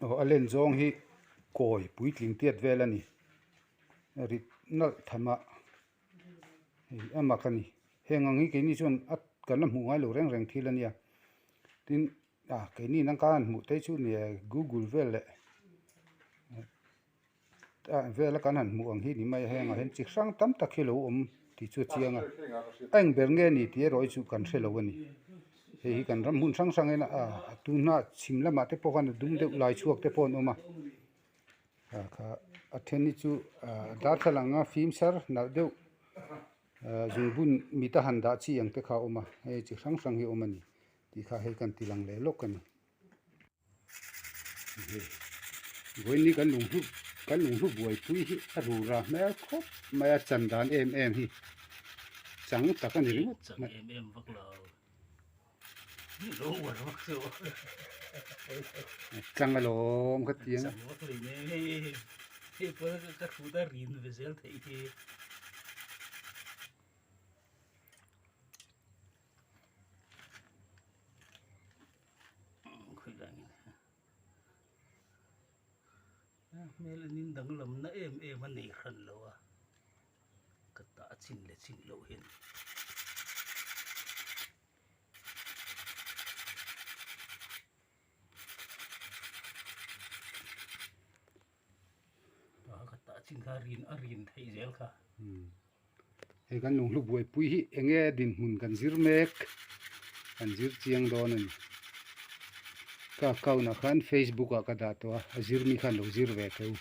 Aw a len zawng hi kawi puitling tiat vel a ni rit nalh tham a hei a mak a ni heng ang hi keini chuan a kan la hmuh ngai lo reng reng thil a nia tin ah keini nang khan han hmuh te chu nia google vel leh ah vela kan han hmuh ang hi ni mai a hengah hian chi hrang tam tak hi lo awm tih chu a chiang a a eng ber nge ni tih erawh hi chu kan hre lo a ni hei hi kan ram hmun hrang hrang in ah tuna chhim lamah te pawh khan a dum deuh lai chhuak te pawh an awm a ah kha a then hi chu ah darthlalang a fim sar nalh deuh ah zungbun mit a han dah chi ang te kha a awm a hei chi hrang hrang hi a awm a ni tih kha hei kan ti lang leh lawk a ni. Vawiin kan lunghlu kan lunghlu buaipui hi a rura hmel khawp mai a chan dan em em hi chang tak a ni ringawt Chang em em vak lo lo uar vak chu chang alawm ka ti ang chang vak lo ne hei hei pawh ka hrut a rin ve zel theih hi. Hmel an in danglam na em em a nei hran lo a ka tah chin leh chin loh hian. Ka tah chin kha rin a rin theih zel kha. Hei kan lunghlu buaipui hi eng nge dinhmun kan zir mek kan zir chiang dawn a ni ka account ah khan facebook ah ka dah tawh a a zir mi khan lo zir ve teh u.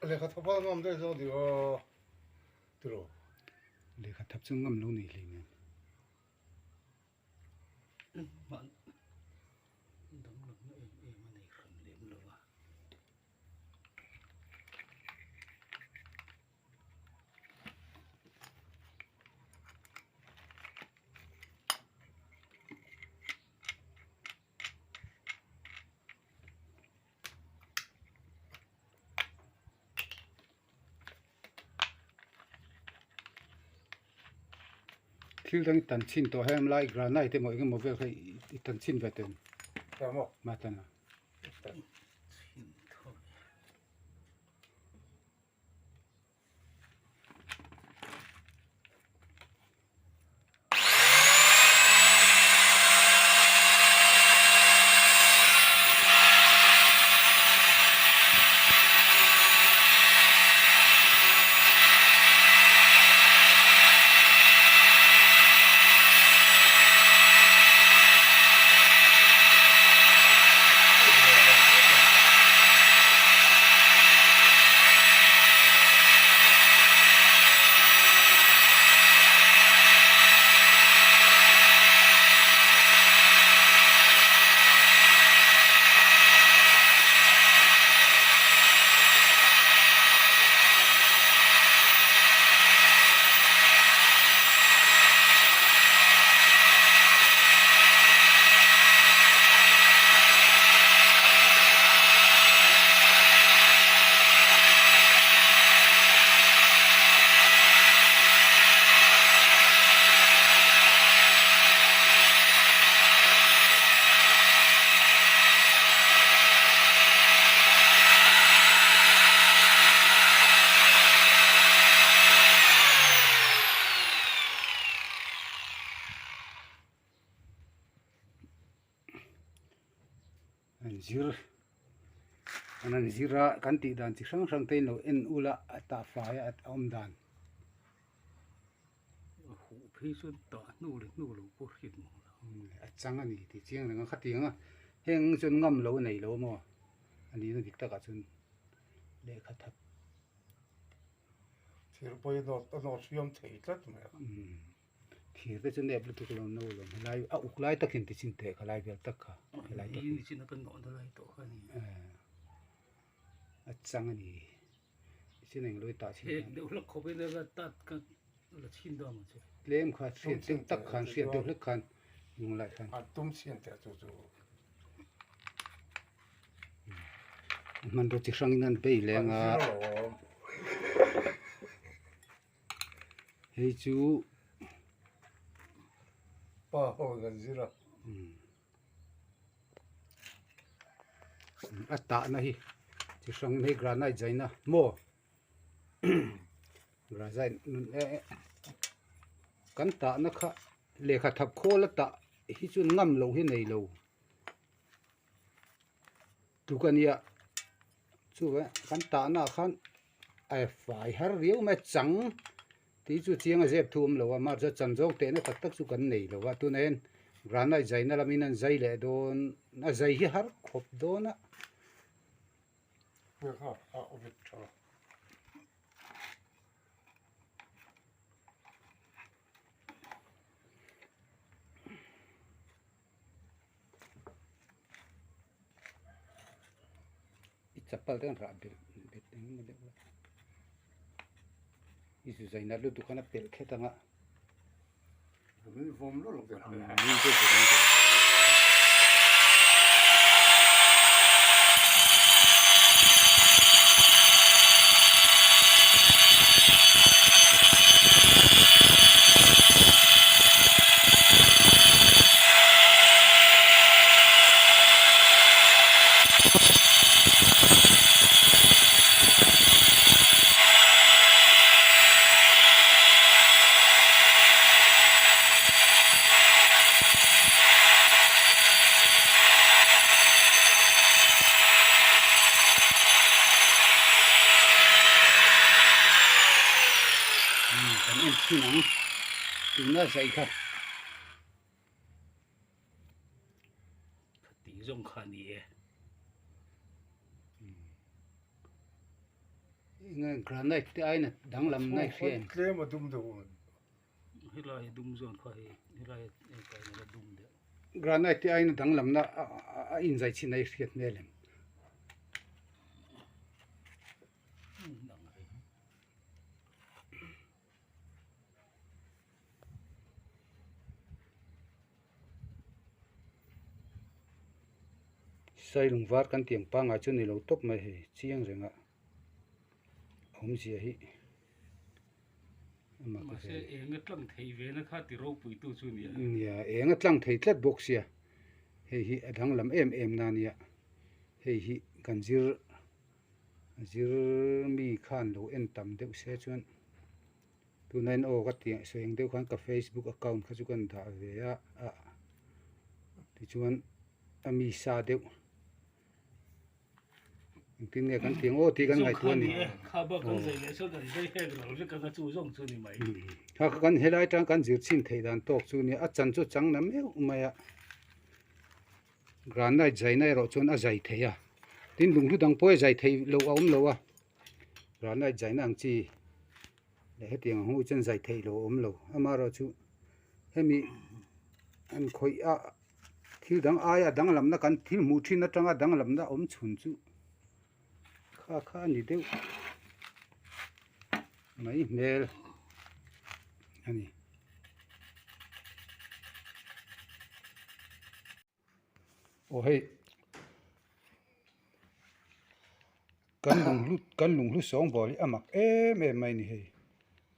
Lehkha thap a ngam daih zawk dik aw tiraw. Lehkha thap chu ngam lo nei hlei nen. Danglamna em em a nei hran lem lo a. Thil dang i tan chhin tawh hem lai granite emaw eng emaw vel kha i tan chhin ve teh matan a. An zir an han zir a kan tih dan chi hrang hrang te in lo en ula a tah fai a a awm dan. Huh phei chuan tah hnu leh hnu lo pawh hriat mang lo. A chang a ni tih chiang reng a khatiang a heng chuan ngam lo a nei lo maw a nihna dik takah chuan lehkha that. Thir pawh hi a nawt hriam thei tlat mai a. Thir te chu nep lutuk lo no lo helai a uk lai takin ti chin teh khalai vel tak kha helai tak hi chin a kan nawh na lai tawh kha ni a chang a ni chin eng loi tah chin hek deuh hlek khawp in la tat ka la chhin dawn ang che tlem kha hriat deuh tak khan hriat deuh hlek khan lung lai khan a tum chhin teh chu chu. Hmanraw chi hrangin an bei leng a. Hei chu Pa ho kan zir a. A tahna hi chi hrangin hei granite zaina maw granite kan tahna kha lehkha thap khawl a tah hi chu ngam loh hi nei lo. Tuk a nia chuva kan tahna ah khan a fai har riau mai a chang tih chu chiang a zep thu awm lo a mahse chan zawng tehna tak tak chu kan nei lo a tunah hian granite zaina lamin an zai leh dawn a zai hi har khawp dawn a. I chapal te an rah belh belh eng emaw deuh a i zu zai nat lutuk khan a pelh khet ang a. Kan en thin ang tuna zai kha. Tih zawng kha a ni e. Enge granite te aiin a danglam na i hria em? Tlem a dum deuh. Helai a dum zawn kha hei helai a kai a dum deuh. Granite te aiin a danglam na a inzai chhin a i hriat hmel em? Sailung var kan tih ang pangngai chu ni lo tawp mai hei chiang reng a awmzia hi mahse eng a tlang thei ve na kha ti ropui tu chu nia nia eng a tlang thei tlat bawk sia hei hi a danglam em em na nia hei hi kan zir zir mi khan lo en tam deuh se chuan. Tunain aw ka tih sawi ang deuh khan ka facebook account kha chu ka dah ve a ah tichuan a mi sa deuh engtin nge kan tih ang aw tih kan ngaihtuah a ni kha kha kan helai atang kan zir chhin theih dan tawk chu nia a chan chu chang na meuh mai a granite zaina erawh chuan a zai thei a tin lunghlu dang pawh hi zai thei loh a awm lo a. Granite zaina ang chi leh hetiang ang ho chuan zai theih loh a awm lo amaherawhchu hemi an khawih a thil dang aia danglamna kan thil hmuh thin atanga danglamna awm chhun chu kha kha a ni deuh mai hmel a ni. Aw hei kan lunghlu kan lunghlu sawngbawl hi a mak em em mai a ni hei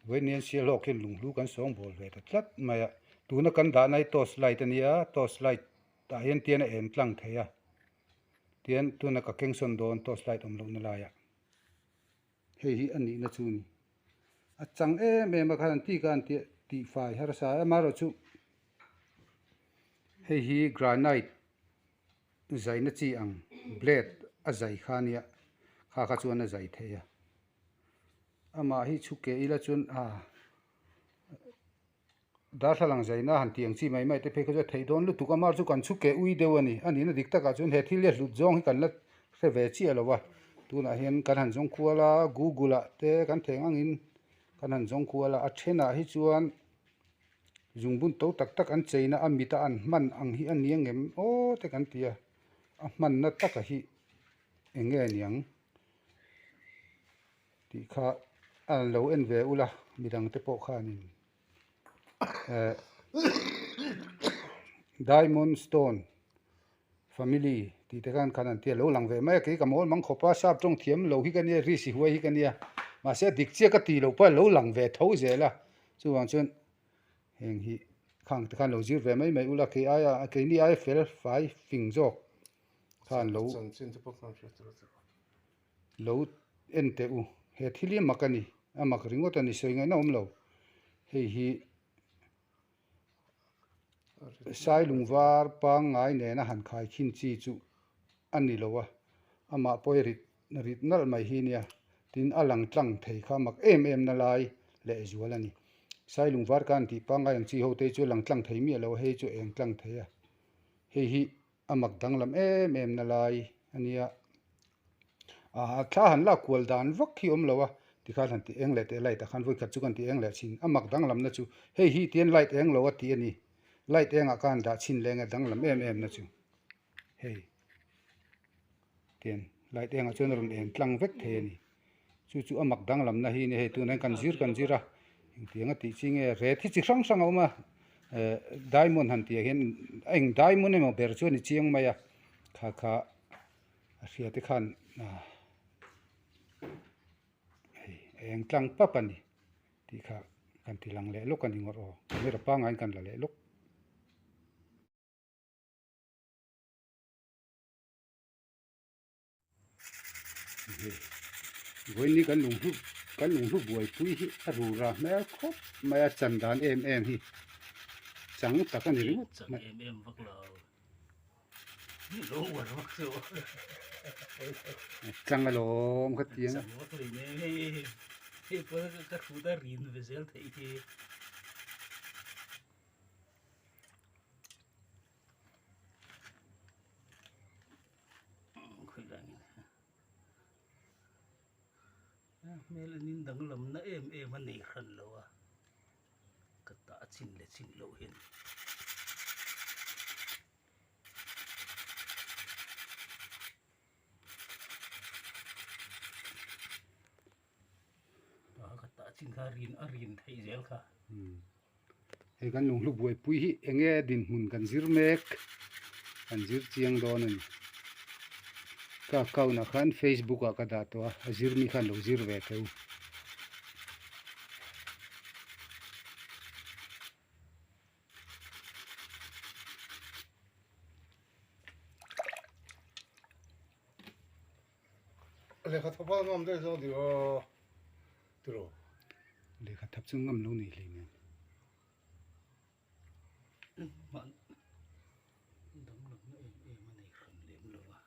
vawiin sialhawk hian lunghlu kan sawngbawl ve ta tlat mai a tuna kan dahna hi torch light a nia torch light tah hian tian a en tlang thei a tian tuna ka keng sawn dawn torch light awm lohna laiah hei hi a nihna chu a ni a chang em em a khan an tih kha an tih tihfai harsa amaherawhchu. Hei hi granite zaina chi ang blade a zai kha a nia kha kha chuan a zai thei a amah hi chhuk ke ila chuan ah darthlalang zaina han tih ang chi mai mai te phei kha chu a theih dawn lutuk a mar chu kan chhuk ke ui deuh a ni a nihna dik takah chuan he thil hi a hlut zawng hi kan la hre ve chiah lo a tunah hian kan han zawng kual a google ah te kan theng angin kan han zawng kual a a thenah hi chuan. Zungbun to tak tak an cheina a mit a an hman ang hi a ni ang em aw te kan ti a, a hmanna taka hi eng nge niang tih kha a lo en ve ula midang te pawh khanin eh diamond stone. Family tih te khan khan an tia lo lang ve mai a, kei ka mawl mang khawp a, sap tawng thiam lo hi ka nia, ri si huai hi ka nia, mahse a dik chiah ka tih loh pawh a lo lang ve tho zel a, chuvang chuan heng hi khang te khan lo zir ve mai mai ula, kei aia keini aia fel fai fing zawk khan lo lo en teh u, he thil hi a mak a ni, a mak ringawt a ni, sawi ngaihna awm lo, hei hi. Sailung var pangngai nena han khai khin chi chu a ni lo a, amah pawh hi rit rit nalh mai hi nia, tin a lang tlang thei kha mak em em na lai leh zual a ni. Sailung var ka han tih pangngai ang chi ho te hi chu a lang tlang thei miah lo a, hei chu a eng tlang thei a, hei hi a mak danglam em em na lai a nia. Ahh thla han lak kual dan vak hi awm lo a, tikhan han ti eng leh teh light ah khan vawi khat chu kan ti eng leh thin, a mak danglam na chu hei hi tian light eng lo a tih a ni, light eng ah khan dah chhin leng a danglam em em na chu hei tian light eng ah chuan a rawn eng tlang vek thei a ni, chu chu a mak danglam na hi a ni hei tunah hian kan zir kan zir a engtiang a tih chi nge ret hi chi hrang hrang a awm a ehh diamond han tih ah hian a eng diamond emaw ber chu a ni chiang mai a kha kha. A hria te khan hei a eng tlang pap a ni tih kha kan ti lang leh lawk a ni ngawt aw camera pangaiin kan la leh lawk. Hei vawiin kan lung hlu kan lung hlu buaipui hi a rura hmel khawp mai a chan dan em em hi chang tak a ni ringawt mai. Tlang alawm ka ti ang. Hmel an in danglamna em em a nei hran lo a. Ka tah chin leh chin loh hian. Ka tah chin kha rin a rin theih zel kha. Hei kan lunghlu buaipui hi enge dinhmun kan zir mek kan zir chiang dawn a ni. Ka account ah khan facebook ah ka dah tawh a, a zir mi khan lo zir ve teh u. Lehkha thap a ngam daih zawk dik aw tiraw. Lehkha thap chu ngam lo nei hlei nen. Danglamna em em a nei hran lem lo a.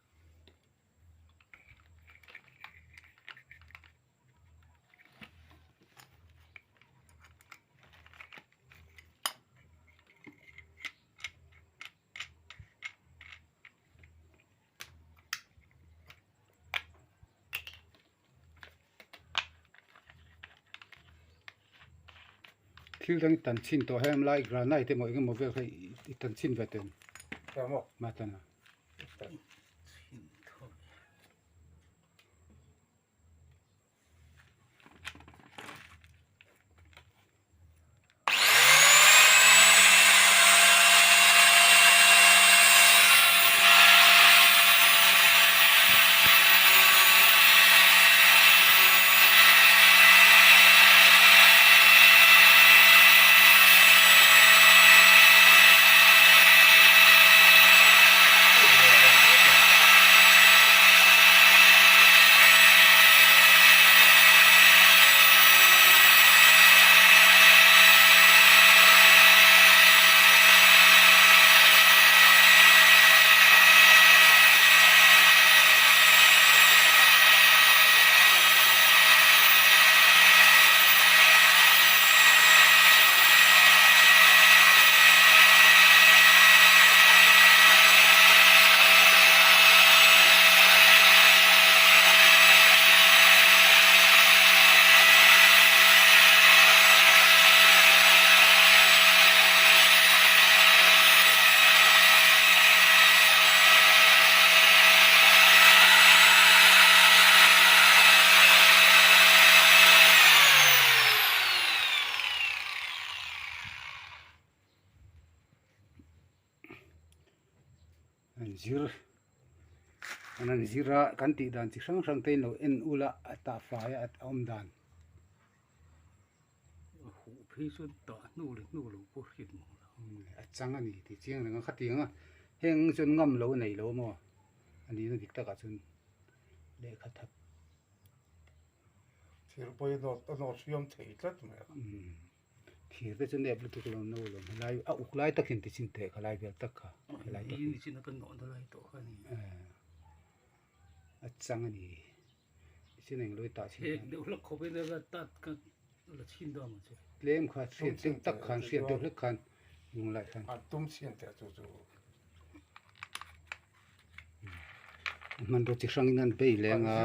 Thil dang i tan chhin tawh hem lai granite emaw eng emaw vel kha i tan chhin ve teh ma tan a. An zir an han zir a kan tih dan chi hrang hrang te in lo en ula a tah fai a a awm dan. A huh phei chuan tah hnu leh hnu lo pawh hriat mawh lo. A chang a ni tih chiang reng a khatiang a heng chuan ngam lo a nei lo maw a nihna dik takah chuan lehkha that. Thir pawh hi a nawt hriam thei tlat mai a. Thir te chu nep lutuk lo no lo helai a uk lai tak hian ti chin teh kha lai vel tak kha helai tak hi chin a kan nawh na lai tawh kha ni a chang a ni chin eng loi tah chin hek deuh hlek khawp in la tat ka la chhin dawn ang che tlem kha hriat deuh tak khan hriat deuh hlek khan lung lai khan a tum chhin teh chu chu hmanraw chi hrang in an bei leng a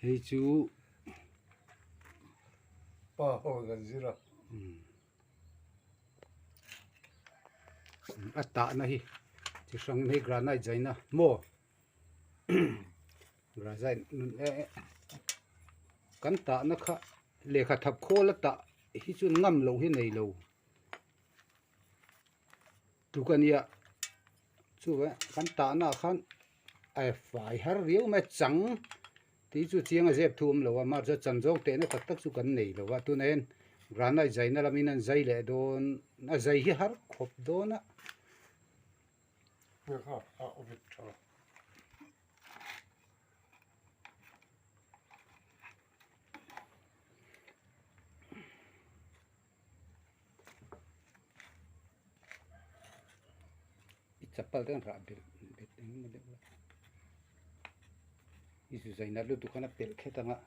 Hei chu pa ho kan zir a. A tahna hi chi hrang hei granite zaina maw granite kan tahna kha lehkha thap khawl a tah hi chu ngam loh hi nei lo. Tluk a nia chuva kan tahna ah khan a fai har riau mai a chang tih chu chiang a zep thu awm lo a mahse chan zawng tehna tak tak chu kan nei lo a tunah hian granite zaina lamin an zai leh dawn a zai hi har khawp dawn a. I chapal te an rah belh bet eng emaw deuh a i zu zai nat lutuk khan a pelh khet ang a.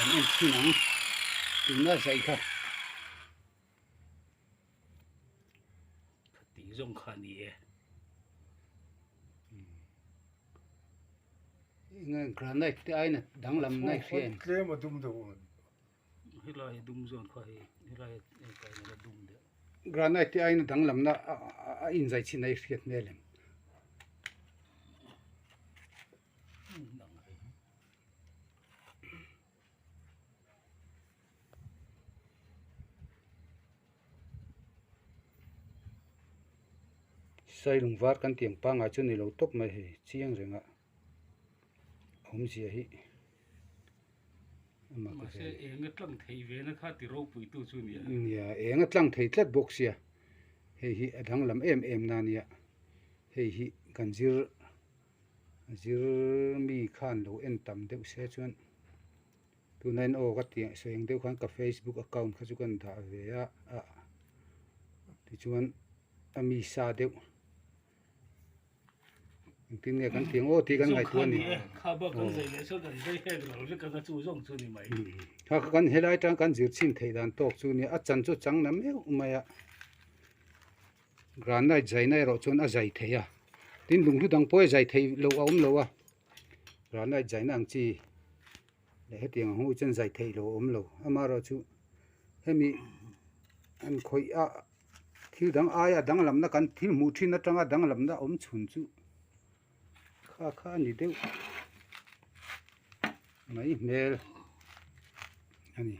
Kan en thin ang tuna zai kha. Khati zawng kha a ni e. Enge granite te aiin a danglam na i hria em? Tlem a dum deuh a ni. Helai a dum zawn kha hei helai a kaina la dum deuh. Granite te aiin a danglam na a inzai chhin a i hriat hmel em? Sailung var kan tih ang pangngai chu ni lo tawp mai hei chiang reng a awmzia hi mahse eng a tlang thei ve na kha ti ropui tu chu nia nia eng a tlang thei tlat bawk sia hei hi a danglam em em na nia hei hi kan zir zir mi khan lo en tam deuh se chuan. Tuna in aw ka tih sawi ang deuh khan ka facebook account kha chu ka dah ve a ah tichuan a mi sa deuh engtin nge kan tih ang aw tih kan ngaihtuah a ni kha kha kan helai atang kan zir chhin theih dan tawk chu nia a chan chu chang na meuh mai a granite zaina erawh chuan a zai thei a tin lunghlu dang pawh hi zai thei loh a awm lo a. Granite zaina ang chi leh hetiang ang ho chuan zai theih loh a awm lo amaherawhchu hemi an khawih a thil dang aia danglamna kan thil hmuh thin atanga danglamna awm chhun chu kha kha a ni deuh mai hmel a ni.